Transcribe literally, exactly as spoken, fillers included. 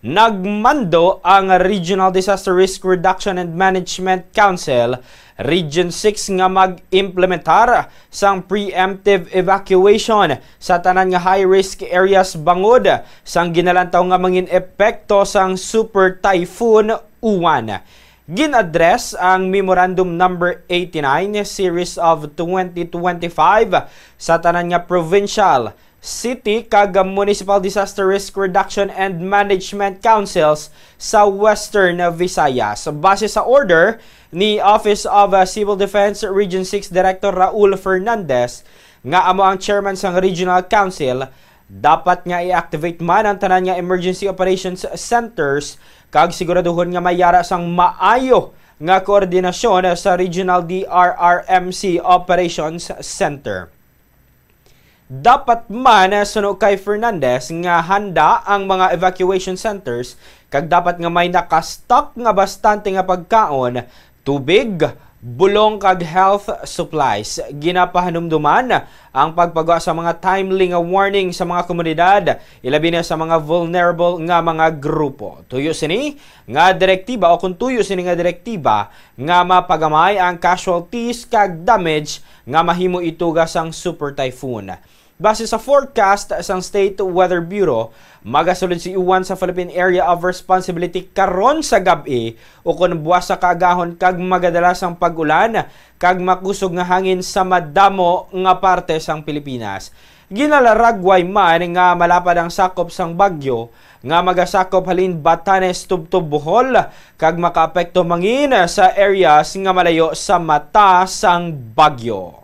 Nagmando ang Regional Disaster Risk Reduction and Management Council, Region six, nga mag-implementar sang preemptive evacuation sa tanan nga high-risk areas bangod sang ginalantaw nga mangin epekto sang Super Typhoon Uwan. Gin-address ang Memorandum Number eighty-nine, Series of twenty twenty-five, sa tanan nga provincial, city, kag municipal disaster risk reduction and management councils sa Western Visayas. Base sa order ni Office of, uh, Civil Defense Region six Director Raul Fernandez, nga amo ang chairman sang Regional Council, dapat nga i-activate man ang tanan nga emergency operations centers kag siguraduhon nga may yara sang maayo nga koordinasyon sa Regional D R R M C Operations Center. Dapat man, suno kay Fernandez, nga handa ang mga evacuation centers kag dapat nga may nakastock nga bastante nga pagkaon, tubig, bulong kag health supplies. Ginapahanumduman ang pagpagawa sa mga timely nga warning sa mga komunidad, ilabi na sa mga vulnerable nga mga grupo. Tuyo sini nga direktiba, o kung tuyo sini nga direktiba, nga mapagamay ang casualties kag damage nga mahimo ituga sang Super Typhoon. Base sa forecast sang State Weather Bureau, magasulod si Uwan sa Philippine Area of Responsibility karon sa gab-i ukon buwas sa kaagahon kag magadala sang pag-ulan kag makusog nga hangin sa madamo nga parte sang Pilipinas. Ginalaragway man nga malapad ang sakop sang bagyo nga magasakop halin Batanes tubtob Bohol kag makaapekto mangin sa areas nga malayo sa mata sang bagyo.